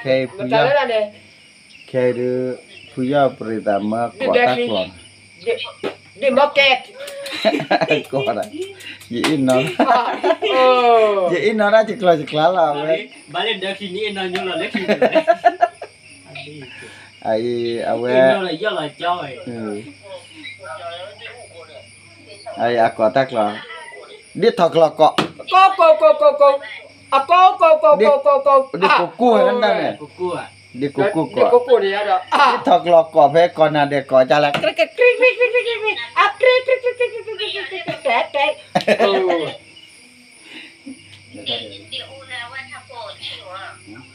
ခဲအံၤဖုယီၢ်, ခဲအံၤဒုး ဖုယီၢ်ပရံးသးမၢကိးတၢ်ကျီၤ, ဒ့ၣ်မီၢ်ကဲ, ကိးဒၣ်, ယအ့ၣ်နီၤ, ယအ့ၣ်နီၤတၢ်ယကျီၤယကျါလီၤဝဲ, ဘၣ်လၢဒၢခံန့ၣ်အ့ၣ်နီၤညိလီၤလၢခံန့ၣ်, အံၤအဝဲ, အံၤအကိးတၢ်ကျီၤ, ဒ့ၣ်ထီၣ်ကျီၤကိး, ကိးကိးကိးကိးကိး, အကိးကိးကိးကိးကိးကိး, ဒ့ၣ်ကိးကိးဝဲဒၣ်န့ၣ်, ဒ့ၣ်ကိးကိးကိး, ဒ့ၣ်ထီၣ်ကျီၤကိးဖဲကိးနၤဒဲးကိးကလဲၣ်,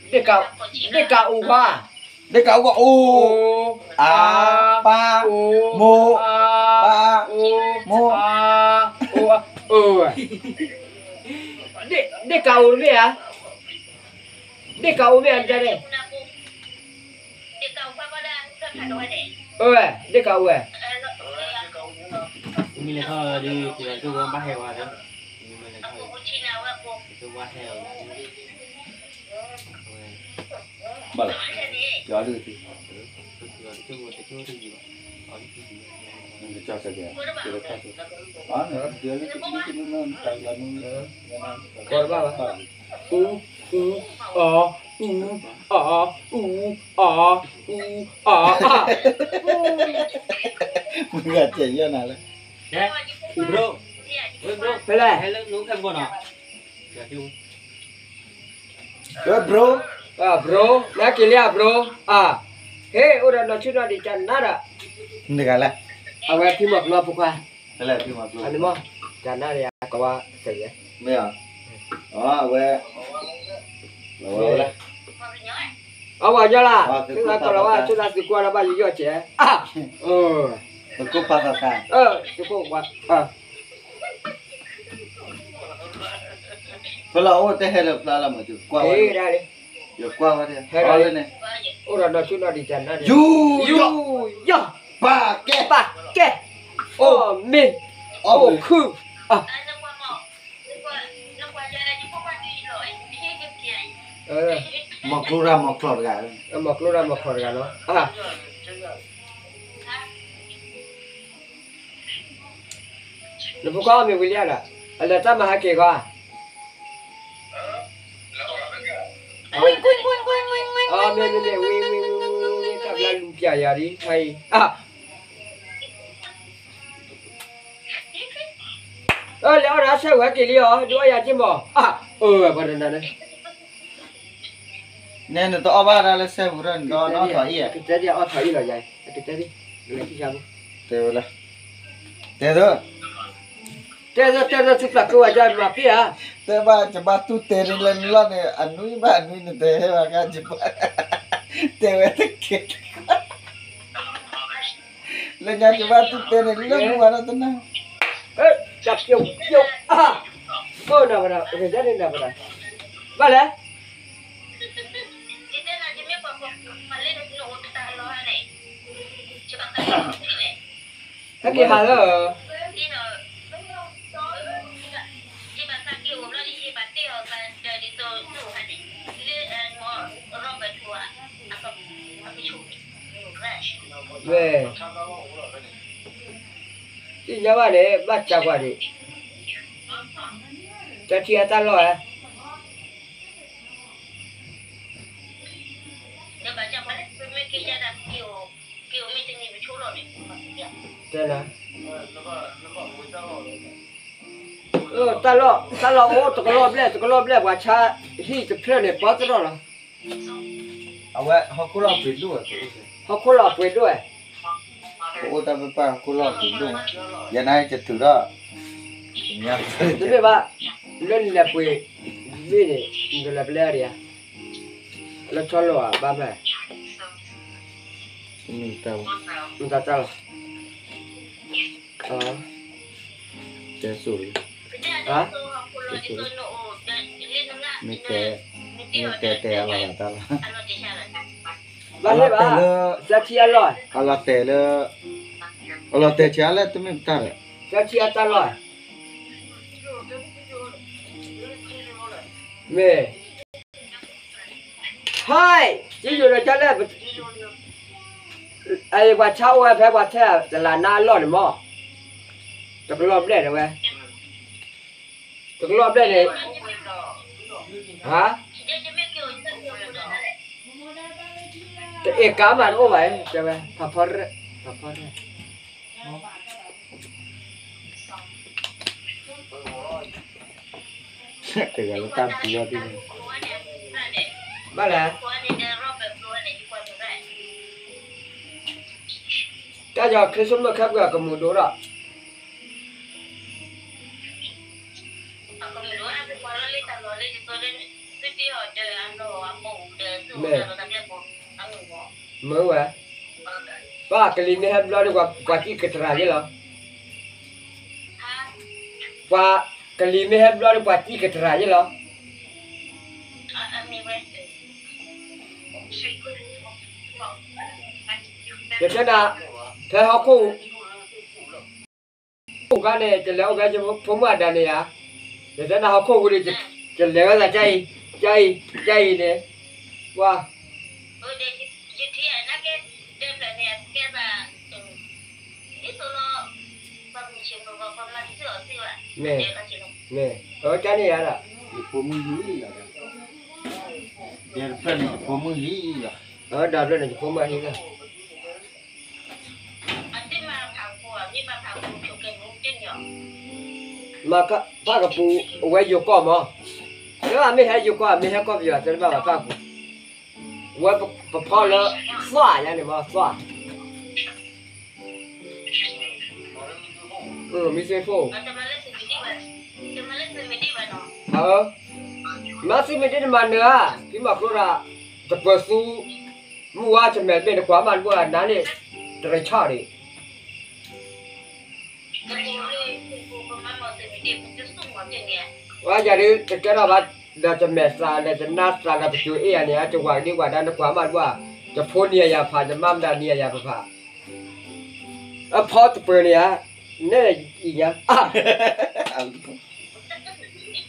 ဒ့ၣ်ကးအူခွါ, ဒ့ၣ်ကးအူခွါ, အ, ပ, မိၢ်, ပ, မိၢ်, ဒ့ၣ်ကးအူမ့ၢ်ဧါ, ဒ့ၣ်ကးအူမ့ၢ်ဧါ, ဒ့ၣ်ကးအူဝဲ, ဒ့ၣ်ကးအူဝဲ, မ့ၢ်လဲၤထီၣ်ဒီး ကဘၣ်ဟဲဝဲဒီး, မ့ၢ်လဲၤထီၣ်, ကဘၣ်ဟဲဝဲ, ဘၣ်လီၤ, ကၠီဒုး, ကၠီဆဲးကဲ, ကၠီဆဲးကဲ, အ, ကၠီဘၣ်ဘၣ်, အူ, အူ, အီ, အူ, အီ, အူ, အီ, အူ, အီ, မုၢ်ဂၤစဲးယဲၢ်နၤလၢ, ဖဲလဲၣ်, ဘြိ, ဘြိ, နက့ၤလံဧါ ဘြိ, အ, ဟ့ၣ် အိၣ်ဒီးနီၢ်ဆူၣ်နီၢ်ဒံးကနၤဒီး, နတဂၤလဲၣ်, အဝဲဖံမီၤကျိဖိခွါ, ဖဲလဲၣ်ဖံမီၤကျိ, ကနၤဒီး ကဝါစဲးယဲၢ်, မ့ၢ်, အဝဲ, အဝဲညီလၢ်, သုသးကီၢ်လီၤဝဲ သုသးသုးကွၢ်လီၤဘၣ်ယယီၢ်စဲး, သုးခိၣ်ပၢ်သီခါ, သုးခိၣ်ပၢ်, ဖဲလီၤအိၣ်တဟဲလၢဖျါလီၤမး ယကွၢ်ဝဲ, ယကွၢ်ဝဲ, ဟဲလီၤန့ၣ်, အိၣ်ဒီးနီၢ်ဆူၣ်နီၢ်ဒံးကနၤ, ယူ, ယူ, ယီၢ်, ပာ်ကဲ, ပာ်ကဲ, အိၣ်မ့ၤ, အိၣ်ခုၣ်, အ မီၤကျိရၣ်မီၤချီၣ်တဂၤ, မီၤကျိရၣ်မီၤချီၣ်တဂၤလီၤ, နဖိခွါအီၣ်မ့ၤဝံၤလံဧါဒီး, အလဲၤတၢ်မၤဟဲက့ၤခီဧါ, မ့ၢ်မ့ၢ်မ့ၢ် ဝံၤဝံၤဝံၤဝံၤ တၢ်ဘျါလူၤပျၢ်ယၤဒ်ခါအံၤ, အၢ လဲၤအီၣ်ဒီးစဲဝဲက့ၤလံအီၤ ဒုးအီၣ်ယၤက့ၤမး, အၢ ပှၤတနၤန့ၣ် နဲနတအီၣ်ဘၣ်ဒၣ်လၢစဲပူၤဒီး နဒီးနအီၣ်ထီၣ်အံၤ, အကတဲဒ်အီၣ်ထီၣ်အံၤလီၤယၤ, အကတဲဒ်, တဲဝဲလၢ, တဲသၢ, တဲသၢ တဲသၢ သုပာ်ကၢဝဲယၤမၤပ့ၢ်ဧါ, တဲဘၣ် ယဘၣ်တူၢ်တဲဒ်လၢနလီၢ်န့ၣ် အနွံဘၣ်အနွံနတဲဟဲဘၣ်ကါ ယဘၣ်, တဲဝဲတကဲ လၢညါယဘၣ်တူၢ်တဲန့ၣ် လၢမူဘၣ်ဒီးတနၤ, တၢ်ပျိပျိ, အိၣ်နၤပဒၣ်, ကစၢ်န့ၣ်နၤပဒၣ်, ဘၣ်လဲၣ်, ဟဲက့ၤဟးလၢ ဝဲ, သ့ၣ်ညါဘၣ်န့ၣ် ဘၣ်စးကွၢ်ဒံး, တၢ်ထံအတၢ်လီၢ်ဧါ, တဲနၤ, တၢ်လီၢ် တၢ်လီၢ်အိၣ်တကလီၢ်ဘျဲၣ် တကလီၢ်ဘျဲၣ် ပှၤဆါဟံၣ်တဖျၢၣ်န့ၣ် ပီသရီၣ်လီၤ. အဝဲဟီၣ်ခိၣ်လီၢ်ပှ့ၤဒိၣ်ဝဲ, ဟီၣ်ခိၣ်လီၢ်ပှ့ၤဒိၣ်ဝဲ, ပအိၣ်တၢ်ပပၢ်ဟီၣ်ခိၣ်လီၢ်ပှ့ၤဒိၣ်, ယနာ်ကထုးထီၣ်, တမ့ၢ်ဘၣ်, လၢနလဲၤပှ့ၤ, မ့ၢ်န့ၣ်, နလဲၤပလဲဒံးဧါ, လၢဆီလိာ်ဧါ ဘၣ်မး, မတၤတၢ်လီၤ, တဲဆိၣ်လံ, တဲဆိၣ်လံ, မ့ၢ်တဲ, မ့ၢ်တဲတဲအလီၤတၢ်လီၤ, ဘၣ်လၢဘၣ်, စၢထံအလီၢ်, အလီၤတဲာ်လၢ, အလီၤတဲာ်ဆံးအါလၢတမ့ၢ်ပတၢ်ဒီး, စၢထံအတၢ်လီၢ်, မ့ၢ် ဟဲ, ယယိာ်ဒီးကလဲၣ်, အပှၤဆါအိၣ်ဝဲဖဲပှၤထဲတလးနါအလီၢ်န့ၣ်မး, တကလီၢ်ဘျဲၣ်ဒၣ်ဝဲ, တကလီၢ်ဘျဲၣ်န့ၣ်, ဟါ, တအဲၣ်ကါမးတအိၣ်ဘၣ်, တဲဝဲ, ဖးဖီရဲၣ်, ဖးဖီရဲၣ် တဂၤလၢတၢ်ပူၤအီၤဒ်န့ၣ်, ဘၣ်လဲၣ်, တၢ်ယီၤ Christmas ခဲပှၤကမူၤဒိၣ်ဒီး, မ့ၢ်, မ့ၢ်ဝဲ, ပှၤကလံၤမ့ၢ်ဟဲဘျီဒီးပှၤစံၣ်ကတြၢ်ယ့ၣ်လီၤ, ပှၤကလံၤမ့ၢ်ဟဲဘျီဒီးပှၤစံၣ်ကတြၢ်ယ့ၣ်လီၤ. ယတဲနၤ, ဖဲဟီၣ်ခိၣ်, ဟီၣ်ခိၣ်ခါန့ၣ် ယလဲၤအိၣ်ဖဲဖိမုၣ်အဒၣ်န့ၣ်ဧါ, ယတဲနၤဟီၣ်ခိၣ်ပူၤန့ၣ်, ယလဲၤဝဲသးကအံၤ, ကအံၤ, ကအံၤန့ၣ်, ပှၤ မ့ၢ်, မ့ၢ်, အဝဲကန့ၣ်ယၤဒီး, ယဖိမုၣ်ဟံၣ်လီၤ, ယဖိမုၣ်ဟံၣ်လီၤ, အဝဲဒၣ်ဖျၢၣ်န့ၣ် ယဖိမုၣ်ဟံၣ်လီၤ. မ့ၢ်ဖးကပူၤ, အဝဲယိၤကီၢ်မး, လၢအမ့ၢ်ဟဲယိၤကီၢ် အမ့ၢ်ဟဲကီၢ်ပယီၤ တဲတဘၣ်ဘၣ်ဖးကပူၤ, ဝဲပဖီလၢ, သွၣ်ယါန့ၣ်မး သွၣ် မ့ၢ်စ့ဖိ, မၤသုမ့ၢ်ဒ်န့ၣ်မၤနၢၤဧါ, ဖံမၤကျိဒၣ်, တပၢၤသူ, မုၢ်ဝါတမဲာ်တဘ့ၣ် နကွၢ်မးတဘၣ်နၤန့ၣ်, တရံးဆၣ်ဒံး ဝဲယၤဒုး တကဲထီၣ်ဘၣ်, ဒီးတမဲာ်သး ဒီးတနါသး ဒီးပစိၤအ့ၣ်ယၤန့ၣ် အတဝၤကဒံဝၤဒၣ် နကွၢ်မးတဘၣ်, ယဖိနံၤယၤဖး ယမါမတၤနံၤယၤဖး, အဖီတပၢၤန့ၣ်ဧါ, နဲၣ်အံၤညါ,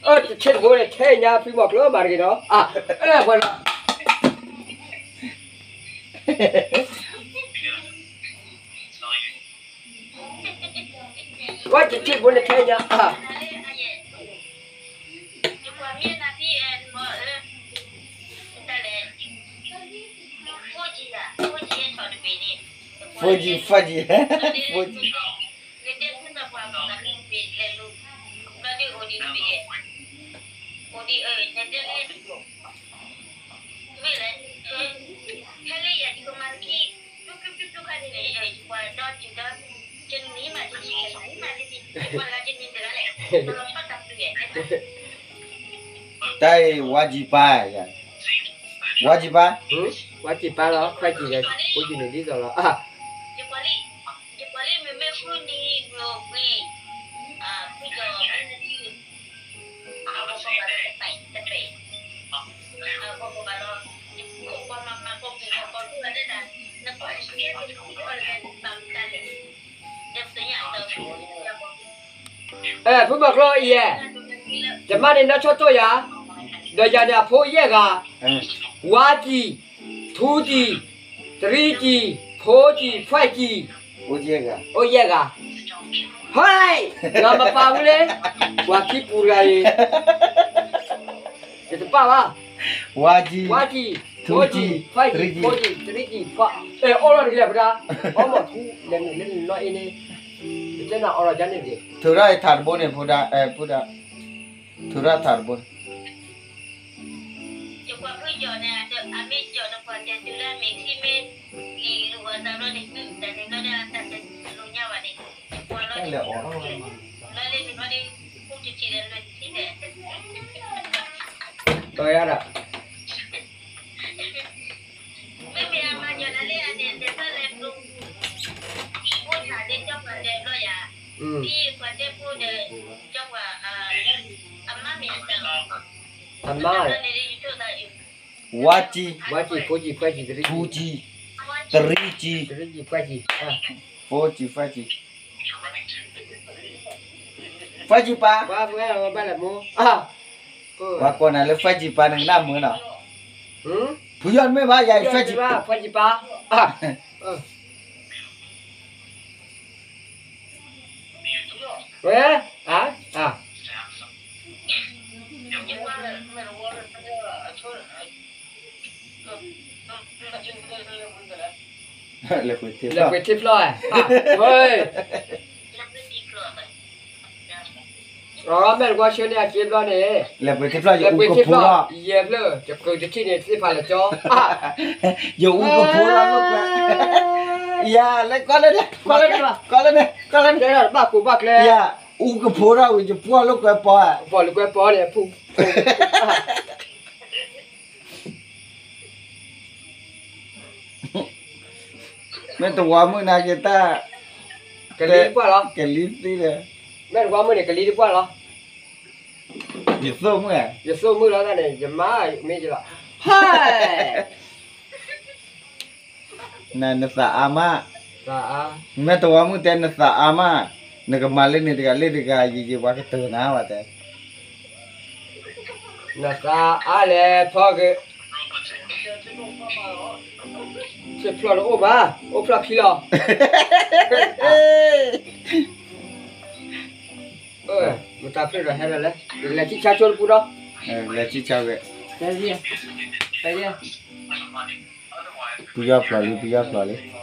အၢ တဆံးတဘိန့ၣ် ထဲညါဖံမီၤကျိမးတဂ့ၤနီၤ, အၢ ပှၤလီၤ ဝဲတဆံးတဘိန့ၣ်ထဲညါ, တၢ်အံၤ ဝါကံပၢ်, ဝါကံပၢ်, ဝါကံပၢ်လီၤ ခွဲးကံၤဒီး ဖိကံၤန့ၣ်ဒ်သိးလီၤ, အဲ ဖုမီၤကျိအံၤ, ယမါန့ၣ်နီၢ်ဆီၣ်တိၢ်ယၤ, ဒီးယၤန့ၣ်အဖိယဲၢ်ဂၤ, ဝါကံၤ, ထူကံၤ, တရံကံၤ, ဖိကံၤ, ဖှဲးကံၤ, အိၣ်ယဲၢ်ဂၤ, ဟဲ, ယမၤပာ်ဝံၤလံ, ပှၤခံပူၤတဂၤအံၤ, ယတပာ်ဘၣ်, ဝါကံၤ, ထူကံၤ, ဖှဲးကံၤ, ဖိကံၤ, တရံကံၤ, ဖှဲး, အဲ အိၣ်လီၤတဂ့ၤလၢပဒါ, အီမီၤထူ, လဲၤနုာ်လၢနနီၢ်အ့န့ၣ်, ယတဲနၤအိးလီၤကန့ၣ်တဂ့ၤ, ထုးထီၣ်အထးတဘိန့ၣ် ဖိဒါ, ဖိဒါ, ထုးထီၣ်ထးတဘိန့ၣ် လဲၤအိးလီၤ, တၢ်ယါဒၣ်, အမါ, ဝါကံၤ, ဝါကံၤ, ဖိကံၤ, ဖှဲးကံၤ, တရံကံၤ, တရံကံၤ, ဖှဲးကံၤ, ဖိကံၤ, ဖှဲးကံၤ, ဖှဲးကံၤပၢ်, ပှၤကိးနၤလၢ ဖှဲးကံၤပၢ် နကနၣ်မုာ်နီၤ, ဖုယီၢ်မ့ၢ်ဘၣ် ယၤယဆွဲကံ, ဖဲကံပၢ်, ဝဲ, အ, လဲၤပှ့ၤထံဖျီၣ်, အ, မဲာ်တကွၢ်ဆှၢန့ၢ်အက့ဘျီန့ၣ်, လဲၤပှ့ၤထံဖျီၣ် ယအူကဖိလီၤ, ယဲၢ်ဖျၢၣ် ယကုၤတထံၣ်န့ၣ်သ့ၣ်ဖးလၢကၠီ, ယအူကဖိလီၤလိာ်ကွဲ, ယၤ လဲၤကွၢ်လၢန့ၣ်, ကွၢ်လၢန့ၣ်, ကွၢ်လၢန့ၣ်, ကွၢ်လၢန့ၣ်, ဘၣ်ကိးဘၣ်ကျဲ, ယၤ အူကဖိထီၣ်ဝံၤ ယပှီၢ်လိာ်ကွဲပီ, ပှီၢ်လိာ်ကွဲပီန့ၣ် ဖု မ့ၢ်တဝီမုၣ်နာ်က့ၤတၢ်, ကလံၤတပှၢ်လီၤ, ကလံၤသံဒီး, မ့ၢ်တဝီမုၣ်န့ၣ် ကလံၤတပှၢ်လီၤ, ယသိၣ်မုၣ်, ယသိၣ်မုၣ်လီၤတၢ်န့ၣ် ယမါမ့ၢ်ယလီၤ, ဟဲ နသးအါမး, မ့ၢ်တဝီမုၣ်တဲနသးအါမး, နကမၤလၢန့ၣ်တဂၤလၢတဂၤ ယယံၤပှၤကတၢၢ်နၤဝဲတဲ, နသးအါလဲၣ်ဖီက့ၤ, ဆ့ဖျီၣ်တအိၣ်ဘၣ်, အိၣ်ဖျီၣ်ခံလီၤ, မတၤဖျၢၣ်ဒီးဟဲဒီးလဲၣ်, လဲၤဆံၣ်ဆါဆိတပူၤဒီး, လဲၤဆံၣ်ဆါဝဲ, ပယီၤဖျိးလံ ပယီၤဖျိးလံ